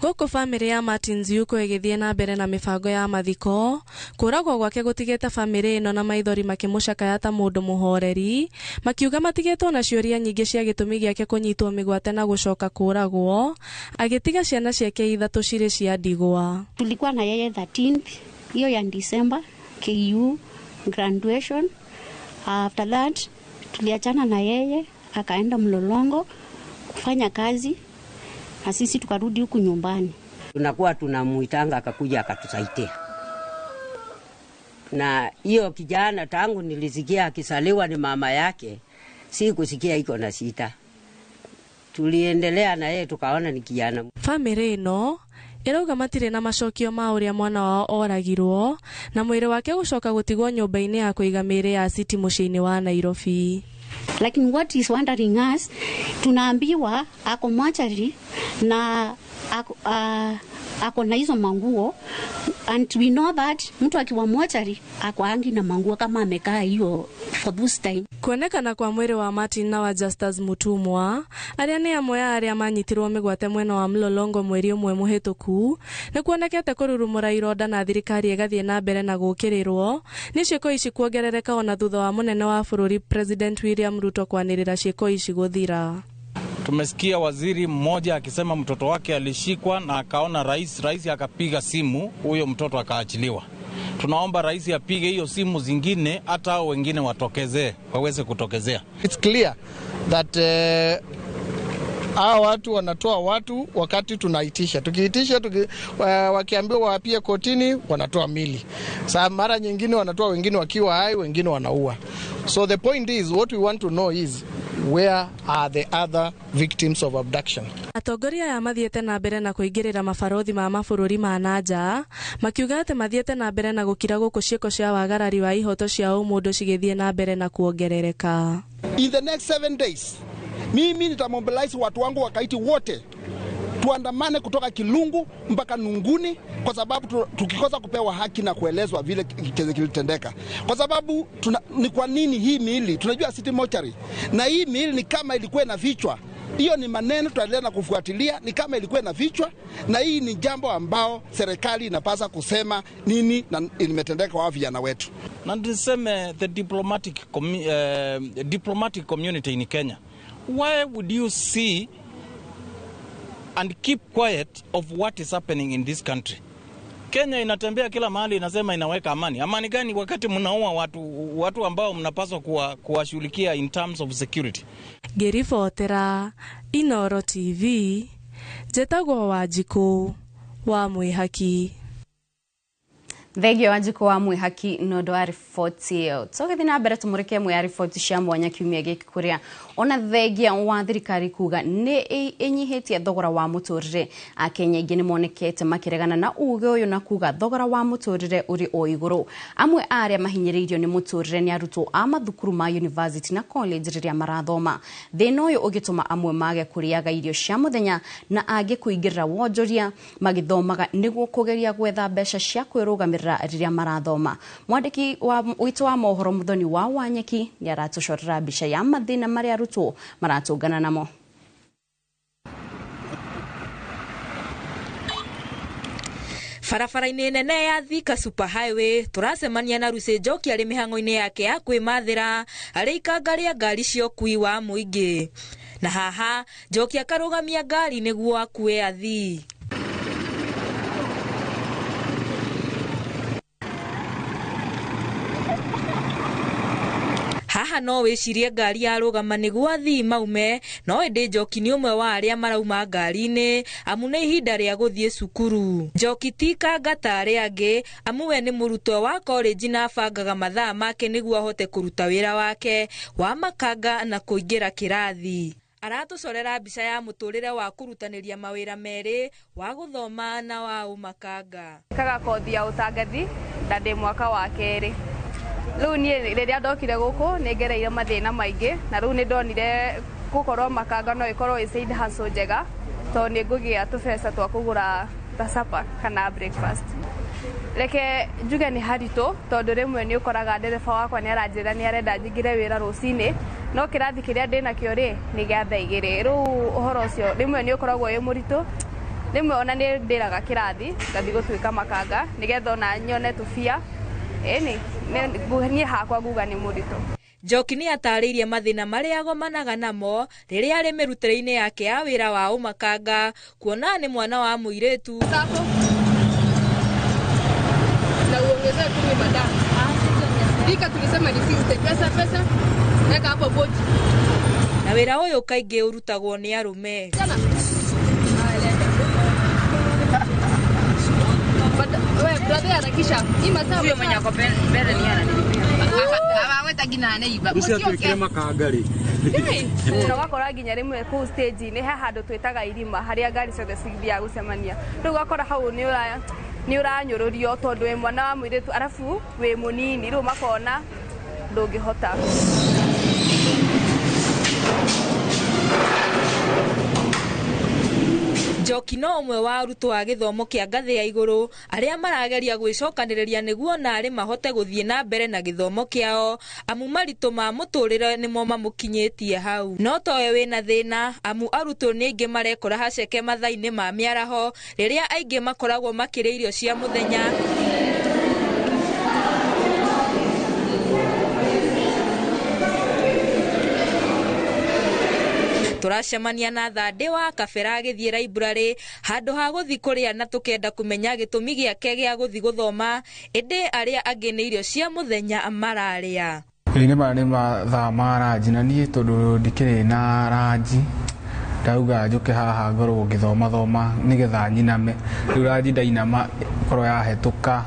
Gũkũ bamĩrĩ ya Martin Nzioka ĩgĩthiĩ na mbere na mĩbango ya mathiko, kũragwo gwake gũtigĩte bamĩrĩ ĩno na maithori makĩmũcakaya ta mũndũ mũhoreri, makiuga matigĩtwo na ciũria nyingĩ cia gĩtũmi gĩake kũnyitwo mĩgwate na gũcoka kũragwo, agĩtiga ciana ciake ithatũ cirĩ cia ndigwa. Tulikuwa na yeye 13th hiyo ya December KU graduation. After that tuliachana na yeye akaenda Mlolongo kufanya kazi na sisi tukarudi huku nyumbani. Tunakuwa tunamuitanga akakuja akatusaidia. Na hiyo kijana tangu nilisikia akisaliwa ni mama yake, si kusikia iko na sita. Tuliendelea na yeye tukaona ni kijana. Bamĩrĩ ĩno ĩrauga matirĩ na macokio ma ũrĩa mwana wao oragirwo na mwĩrĩ wake gũcoka gũtigwo nyũmba-inĩ ya kũiga mĩĩrĩ ya City mũciĩ-inĩ wa Nairobi. Lakini what is wondering us, tunaambiwa ako mochari na ako na hizo manguo, and we know that mtu akiwa mochari ako angi na manguo kama amekaa hiyo for this time. Kuonekana kwa mwĩrĩ wa Martin na wa Justus Mutumwa arĩa nĩ amwe a arĩa manyitirwo mĩgwate mwena wa Mlolongo mweri ũmwe mũhĩtũku nĩ kuonekete kũrurumũra ironda na thirikari ĩgathiĩ na mbere na gũkĩrĩrwo nĩ ciĩko ici kuongerereka ona thutha wa mũnene wa bũrũri President William Ruto kwanĩrĩra ciĩko ici gũthira. Tumesikia waziri mmoja akisema mtoto wake alishikwa na akaona rais akapiga simu, huyo mtoto akaachiliwa. Tunaomba rais apige hiyo simu zingine, hata hao wengine watokezee, waweze kutokezea. It's clear that hawa watu wanatoa watu wakati tunaitisha. Tukiitisha wakiambiwa waapie kotini wanatoa mili. Sa mara nyingine wanatoa wengine wakiwa hai, wengine wanaua. So the point is, what we want to know is, where are the other victims of abduction? Atongoria aya mathiĩte na mbere na kũingĩrĩra mabarothi ma mabũrũri ma nanja makiuga atĩ mathiĩte na mbere na gũkira gũkũ ciĩko cia wagarari wa ihoto cia ũmũndũ cigĩthiĩ na mbere na kuongerereka. In the next 7 days, mimi nitamobilize watu wangu wakaiti wote tuandamane kutoka Kilungu mpaka Nunguni, kwa sababu tukikosa kupewa haki na kuelezwa vile kilitendeka. Kwa sababu ni kwa nini hii miili, tunajua City Mortuary, na hii miili ni kama ilikuwa na vichwa. Hiyo ni maneno tutaendelea na kufuatilia, ni kama ilikuwa na vichwa, na hii ni jambo ambao serikali inapasa kusema nini na imetendeka kwa vijana wetu. Na niseme the diplomatic community in Kenya, why would you see and keep quiet of what is happening in this country? Kenya inatembea kila mahali inasema inaweka amani. Amani gani wakati mnaua watu ambao mnapaswa kuwashughulikia in terms of security? Ngĩribotera Inoro TV, njetagwo Wanjikũ wa Mwĩhaki. Thengio Wanjikũ wa Mwĩhaki nĩ ũndũ wa riboti ĩyo. Tũgĩthiĩ na mbere tũmũrĩke ĩmwe ya riboti cia mwanya kiumia gĩkĩ kũrĩa ona thengia wa thirikari kuga nĩ ĩnyihĩtie thogora wa mũtũrĩre. Akenya aingĩ nĩ monekete makĩregana na uge ũyũ na kuga thogora wa mũtũrĩre ũrĩ o igũrũ. Amwe a arĩa mahinyĩrĩirio nĩ mũtũrĩre nĩ arutwo a mathukuru ma university na college rĩrĩa marathoma. Thĩna ũyũ ũgĩtũma amwe mage kũrĩaga irio cia mũthenya na angĩ kũingĩrĩra wonjoria magĩthomaga nĩguo kũgeria gwetha mbeca cia kwĩrũgamĩrĩra rĩrĩa marathoma. Mwandĩki witũ wa mohoro Muthoni wa Wanyeki nĩ aratũcorera mbica ya mathĩna marĩa arutwo maratũngana namo. Barabara-inĩ nene ya Thika Super Highway tũracemania na Lucy Njoki arĩ mĩhang'o-inĩ yake ya kwĩmathĩra arĩ ikanga rĩa ngari cia ũkui wa mũingĩ. Na haha Njoki akarũgamia ngari nĩguo akue athii. Haha no wĩcirie ngari yarũgama nĩguo athii maume, no ĩndĩ Njoki nĩ ũmwe wa arĩa marauma ngari-inĩ amu nĩ ihinda rĩa gũthiĩ cukuru. Njoki ti kanga ta arĩa angĩ amu we nĩ mũrutwo wa college na abangaga mathaa make nĩguo ahote kũruta wĩra wake wa makanga na kũingĩra kĩrathi. Aratũcorera mbica ya mũtũrĩre wa kũrutanĩria mawĩra merĩ wa gũthoma na wa ũmakanga. Kaga kothi ya ũtangathi na ndĩ mwaka wa kerĩ. Rĩu niĩ rĩrĩa ndokire gũkũ nĩ ngereire mathĩna maingĩ na rĩu nĩ ndonire gũkorwo makanga no ĩkorwo ĩ side hustle njega tondũ nĩ ngũgĩa tũbeca twa kũgũra ta supper kana breakfast. Reke njuge nĩ haritũ tondũ rĩmwe nĩ ũkoraga ndereba wakwa nĩ aranjĩra nĩ arenda njingĩre wĩra rũcinĩ no kĩrathi kĩrĩa ndĩnakĩo rĩ nĩ gĩa thaa igĩrĩ. Rĩu ũhoro ũcio rĩmwe nĩ ũkoragwo wĩ mũritũ, rĩmwe ona nĩ ndĩraga kĩrathi ngathiĩ gũtuĩka makanga nĩgetha ona nyone tũbia. Ĩni niĩ hakwa nguga nĩ mũritũ. Njoki nĩ atarĩirie mathĩna marĩa agomanaga namo rĩrĩa arĩ mĩrutĩre-inĩ yake ya wĩra wa ũmakanga kuona nĩ mwana wa mũirĩtu. Na uongezee 10 madam. Thika tulisema ni 60 pesa pesa weka hapo boti. Na wĩra ũyũ kaingĩ ũrutagwo nĩ arũme. Wewe brother harakisha. Hii masaa. Huyo mwenye ako mbele ni ananilipia. Mũkĩte nginya neighbor. Mũciatuĩkire makanga rĩ. Na ũgakora nginya rĩmwe kũu stage-inĩ he handũ twĩtaga irima harĩa ngari ciothe cithiaga gũcemania. Rĩu ũgakora hau nĩ ũranyũrũrio tondũ wĩ mwana wa mũirĩtu arabu wĩ mũnini, rĩu makona ndũngĩhota. Njoki no ũmwe wa arutwo a gĩthomo kĩa ngathĩ ya igũrũ arĩa marageria gwĩcokanĩrĩria nĩguo narĩ mahote gũthiĩ na mbere na gĩthomo kĩao, amu maritũ ma mũtũrĩre nĩmo mamũkinyĩtie hau. No towe wĩna thĩna, amu arutwo nĩ aingĩ marekora haceke mathaa-inĩ ma mĩaraho rĩrĩa aingĩ makoragwo makĩrĩa irio cia mũthenya. Tũracemania na Thandĩ wa Kabera agĩthiĩ library handũ ha gũthiĩ kũrĩa na tũkenda kũmenya gĩtũmi gĩake gĩa gũthiĩ gũthoma, ĩndĩ arĩa angĩ nĩ irio cia mũthenya mararĩa. Ĩĩ nĩ mathaa ma ranji na niĩ tondũ ndikĩrĩ na ranji ndauga njũke haha ngorwo ngĩthoma thoma nĩgetha nyiname. Rĩu ranji ndainama korwo yahetũka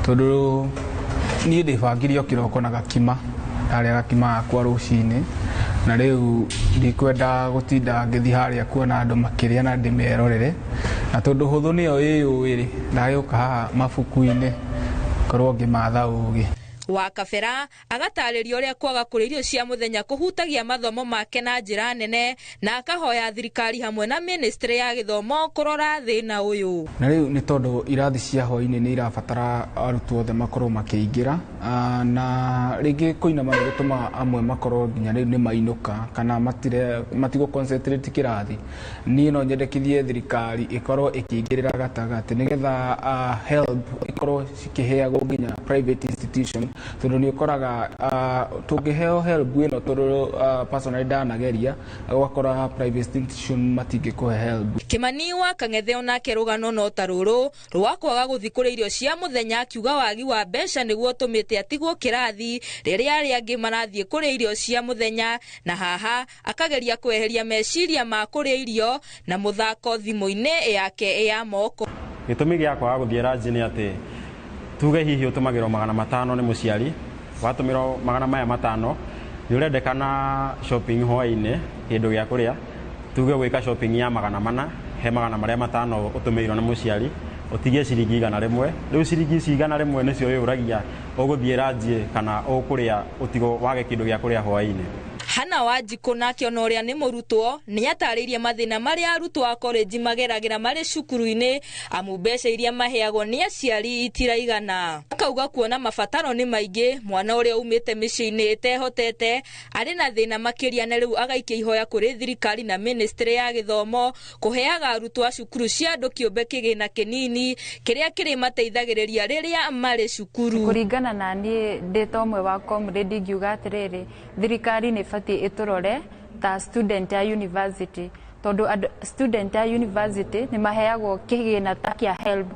tondũ niĩ ndĩbangire o kĩroko na gakima, ndarĩa gakima gakwa rũcinĩ, na rĩu ndikwenda gũtinda ngĩthiĩ harĩa kuona andũ makĩrĩa na ndĩmerorere, na tondũ hũthũ nĩyo ĩyũĩ rĩ, ndagĩũka haha mabuku-inĩ ngorwo ngĩmatha ũgĩ. Wa Kabera agatarĩria ũrĩa kwaga kũrĩa irio cia mũthenya kũhutagia mathomo make na njĩra nene, na akahoya thirikari hamwe na ministry ya gĩthomo kũrora thĩna ũyũ. Na rĩu nĩ tondũ irathi cia hwaĩ-inĩ nĩ irabatara arutwo othe makorwo makĩingĩra, na rĩngĩ kũinama nĩ gũtũmaga amwe makorwo nginya rĩu nĩ mainũka kana matigũ concentrate kĩrathi. Niĩ no nyendekithie thirikari ĩkorwo ĩkĩingĩrĩra gatagatĩ nĩgetha help ikorwo cikĩheagwo nginya private institution, tondũ nĩ ũkoraga tũngĩheo help ĩno tondũ personally ndanageria ũgakora private institution matingĩkũhe help. Kĩmani wa Kang'ethe onake rũgano no ta rũrũ rwa kwaga gũthiĩ kũrĩa irio cia mũthenya, akiuga wagi wa mbeca nĩguo ũtũmĩte atigwo kĩrathi rĩrĩa arĩa angĩ marathiĩ kũrĩa irio cia mũthenya, na haha akageria kweheria meciria ma kũrĩa irio na mũthako thimũ-inĩ yake ya moko. Gĩtũmi gĩa kwaga gũthiĩ ranji nĩ atĩ tuge hihi ũtũmagĩrwo 500 nĩ mũciari, watũmĩrwo 500 nĩ ũrendekana shopping hwaĩ-inĩ kĩndũ gĩa kũrĩa, tuge gwĩka shopping ya 400 he 500 ũtũmĩirwo nĩ mũciari, ũtigie ciringi 100. Rĩu ciringi ici 100 nĩcio wĩyũragia ũgũthiĩ ranji kana ũkũrĩa ũtigo wage kĩndũ gĩa kũrĩa hwaĩ-inĩ. Hana Wanjikũ nake ona ũrĩa nĩ mũrutwo nĩ atarĩirie mathĩna marĩa arutwo a college mageragĩra marĩ cukuru-inĩ, amu mbeca iria maheagwo nĩ aciari itiraigana. Akauga kuona mabataro nĩ maingĩ, mwana ũrĩa umĩte mĩciĩ-inĩ ĩtehotete arĩ na thĩna makĩria, na rĩu agaikia ihoya kũrĩ thirikari na ministry ya gĩthomo kũheaga arutwo a cukuru cia andũ kĩũmbe kĩgĩna kĩnini kĩrĩa kĩrĩmateithagĩrĩria rĩrĩa marĩ cukuru. Kũringana na niĩ ndĩ ta ũmwe wa comrade ingiuga atĩrĩrĩ, thirikari nĩ ĩbatiĩ ĩtũrore ta student ya university, tondũ student ya university nĩ maheagwo kĩgĩna ta kĩa HELB.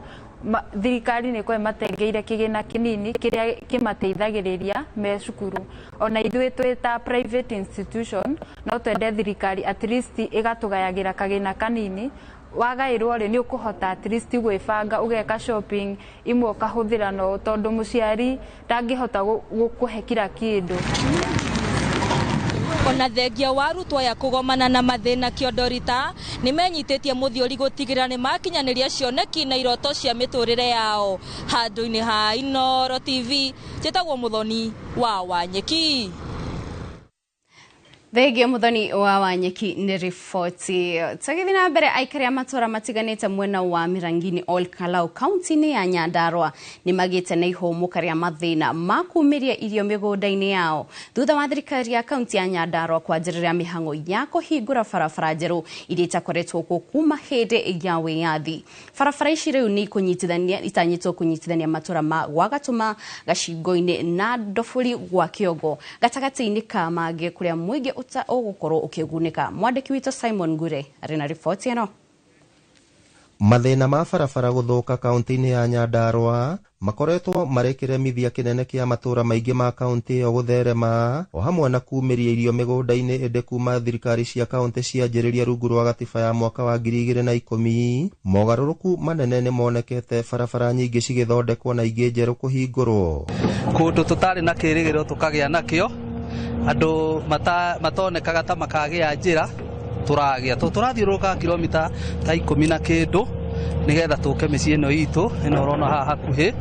Thirikari nĩ ĩkoragwo ĩmatengeire kĩgĩna kĩnini kĩrĩa kĩmateithagĩrĩria me cukuru. Ona ithuĩ twĩ ta private institution no twende thirikari at least ĩgatũgayagĩra kagĩna kanini, wagaĩrwo rĩ nĩ ũkũhota at least gwĩbanga ũgeka shopping imwe ũkahũthĩra, no tondũ mũciari ndangĩhota gũkũhe kila kĩndũ. Ona thengia wa arutwo aya kũgomana na mathĩna kĩondorita nĩ menyitĩtie mũthiori gũtigĩrĩra nĩ makinyanĩria cioneki na iroto cia mĩtũrĩre yao. Handũ-inĩ ha Inooro TV, njĩtagwo Mũthoni wa Wanyeki. Thengio Muthoni wa Wanyeki nĩ riboti. Tũgĩthiĩ na mbere, aikari a matũra matiganĩte mwena wa Mĩrangini Ol Kalou kaunti-inĩ ya Nyandarua nĩ magĩte na ihũmũka rĩa mathĩna ma kumĩria irio mĩgũnda-inĩ yao thutha wa thirikari ya kaunti ya Nyandarua kwanjĩrĩria mĩhang'o ya kũhingũra barabara njerũ iria itakoretwo kuo kuma hĩndĩ ya wĩyathi. Barabara ici rĩu nĩ ikũnyitithania itanyĩtwo kũnyitithania matũra ma Gwagatũma, Gacingo-inĩ na Ndoburi gwa Kĩongo gatagatĩ-inĩ ka mangĩ kũrĩa mũingĩ ũgũkorwo ũkĩgunĩka. Mwandĩki witũ Simon Ngure arĩ na riboti ĩno. Mathĩna ma barabara gũthũka kaunti-inĩ ya Nyandarua makoretwo marĩ kĩremithia kĩnene kĩa matũra maingĩ ma kaunti ĩyo gũtherema o hamwe na kumĩria irio mĩgũnda-inĩ, ĩndĩ kuma thirikari cia kaunti cianjĩrĩria rungu rwa gatiba ya mwaka wa 2010 mogarũrũku manene nĩ monekete, barabara nyingĩ cigĩthondekwo na ingĩ njerũ kũhingũrwo. Kũndũ tũtarĩ na kĩrĩgĩrĩro tũkagĩa nakĩo, andũ matonekaga ta makagĩa njĩra tũragĩa, tũrathiũrũrũka kilomita ta 10 na kĩndũ nĩgetha tũke mĩciĩ ĩno itũ ĩno ũrona haha hakuhĩ.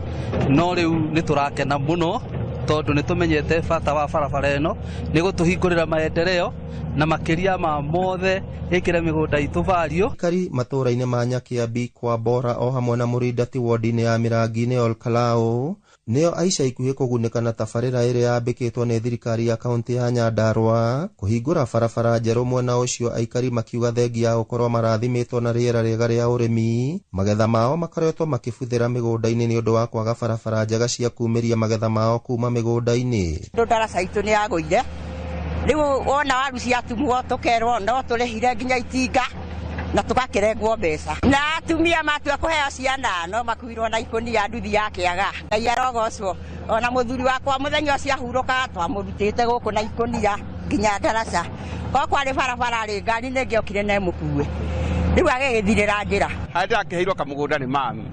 No rĩu nĩ tũrakena mũno tondũ nĩ tũmenyete bata wa barabara ĩno nĩ gũtũhingũrĩra maendeleo na makĩria ma mothe ĩkĩre mĩgũnda itũ value. Aikari matũra-inĩ ma Nyakiambi, kwa Bora o hamwe na Mũrindati wodi-inĩ ya Mĩrangi-inĩ Olkalau nĩo aica ikuhĩ kũgunĩka na tabarĩra ĩrĩa yambĩkĩtwo nĩ thirikari ya kaunti ya Nyandarua kũhingũra barabara njerũ mwena ũcio, aikari makiuga thengia ya gũkorwo marathimĩtwo na rĩera rĩega rĩa ũrĩmi, magetha mao makoretwo makĩbuthĩra mĩgũnda-inĩ nĩ ũndũ wa kwaga barabara njega cia kumĩria magetha mao kuma mĩgũnda-inĩ. Ndaraca itũ nĩ yagũire, rĩu wona waru ciatumwo tũkerwo no tũrĩhire nginya itinga na tũgakĩrengwo mbeca, na atumia matua kũheo ciana no makuirwo na ikũnia nduthi ya kĩaga. Ngai arogocwo, ona mũthuri wakwa mũthenya ũcio ahurũka twamũrutĩte gũkũ na ikũnia nginya ndaraca, ko kwarĩ barabara rĩ ngari nĩ ĩngĩokire na ĩmũkue, rĩu agĩgĩthirĩra njĩra. Harĩa ndĩrakĩheirwo kamũgũnda nĩ mami,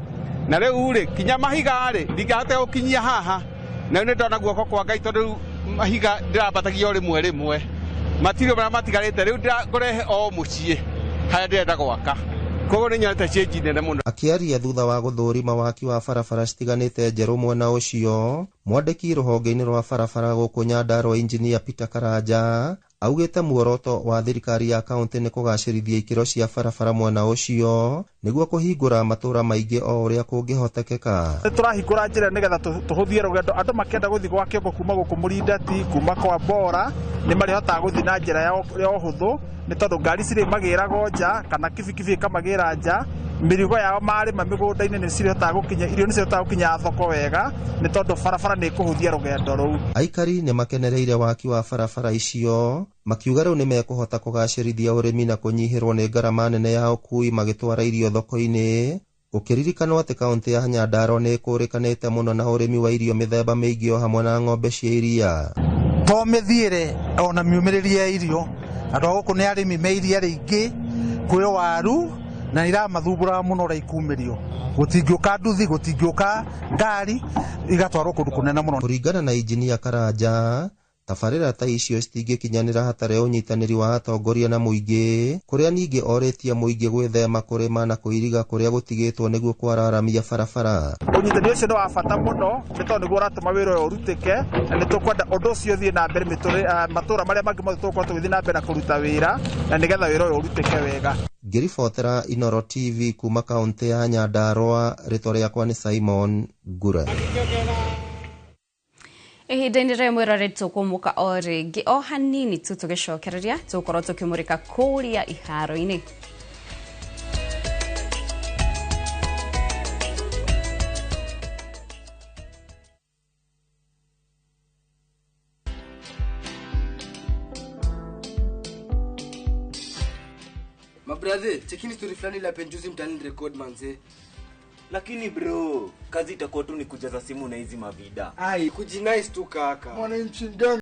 na rĩu rĩ kinya mahiga rĩ ndingĩahota gũkinyia haha, na rĩu nĩ ndona guoko kwa Ngai tondũ rĩu mahiga ndĩrambatagia o rĩmwe rĩmwe, matirĩ marĩa matigarĩte rĩu ngũrehe o mũciĩ harĩa ndĩrenda gwaka, koguo nĩ nyonete change nene mũno. Akĩaria thutha wa gũthũrima waki wa barabara citiganĩte njerũ mwena ũcio, mwandĩki rũhonge-inĩ rwa barabara gũkũ Nyandarua Engineer Peter Karanja augĩte muoroto wa thirikari ya kaunti nĩ kũgacĩrithia ikĩro cia barabara mwena ũcio nĩguo kũhingũra matũra maingĩ o ũrĩa kũngĩhotekeka. Tũrahingũra njĩra nĩgetha tũhũthie rũgendo, andũ makĩenda gũthiĩ gwa Kĩongo kuma gũkũ Mũrindati, kuma kwa Bora nĩ marĩhotaga gũthiĩ na njĩra ya ũhũthũ nĩ tondũ ngari cirĩmagĩragwo nja kana kibikibi ĩkamagĩra nja, mĩrigo yao marĩma mĩgũnda-inĩ nĩ cirĩhotaga gũkinya, irio nĩ cirĩhotaga gũkinya thoko wega nĩ tondũ barabara nĩ ĩkũhũthia rũgendo rũu. Aikari nĩ makenereire waki wa barabara icio makiuga rĩu nĩ mekũhota kũgacĩrithia ũrĩmi na kũnyihĩrwo nĩ ngarama nene ya ũkui magĩtwara irio thoko-inĩ, gũkĩririkanwo atĩ kaunti ya Nyandarua nĩ ĩkũrĩkanĩte mũno na ũrĩmi wa irio mĩthemba mĩingĩ o hamwe na ng'ombe cia iria. To mĩthiĩre ona miumĩrĩrie ya irio, andũ a gũkũ nĩ arĩmi me iria rĩingĩ, kwĩ waru na iramathumbũraga mũno ũrĩa ikumĩrio, gũtingĩũka nduthi, gũtingĩũka ngari, igatwarwo kũndũ kũnene mũno. Kũringana na Injinia Karanja, tabarĩra ta icio citingĩkinyanĩra hatarĩ ũnyitanĩri wa atongoria na mũingĩ, kũrĩa ningĩ orĩtie mũingĩ gwĩthema kũrĩma na kũiriga kũrĩa gũtigĩtwo nĩguo kwararamia barabara. Ũnyitanĩri ũcio nĩ wa bata mũno nĩ tondũ nĩguo ũratũma wĩra ũyũ ũrutĩke, na nĩ tũkwenda ũndũ ũcio ũthiĩ na mbere matũra marĩa mangĩ mothe tũgũkorwo tũgĩthiĩ na mbere na kũruta wĩra, na nĩgetha wĩra ũyũ ũrutĩke wega. Ngĩribotera Inooro TV kuma kaunti ya Nyandarua, rĩtwa rĩakwa nĩ Simon Ngure. Ihinda-inĩ rĩa mwĩrore tũkũmũka o rĩngĩ o hanini tu tũgĩcokereria tũgũkorwo tũkĩmũrĩka kũrĩa iharo-inĩ. Mabrother, chekini story fulani la penjuzi mtani record manze. Lakini bro, kazi itakuwa tu ni kujaza simu na hizi mavida. Ai, kujinice tu kaka. Mwananchi gang.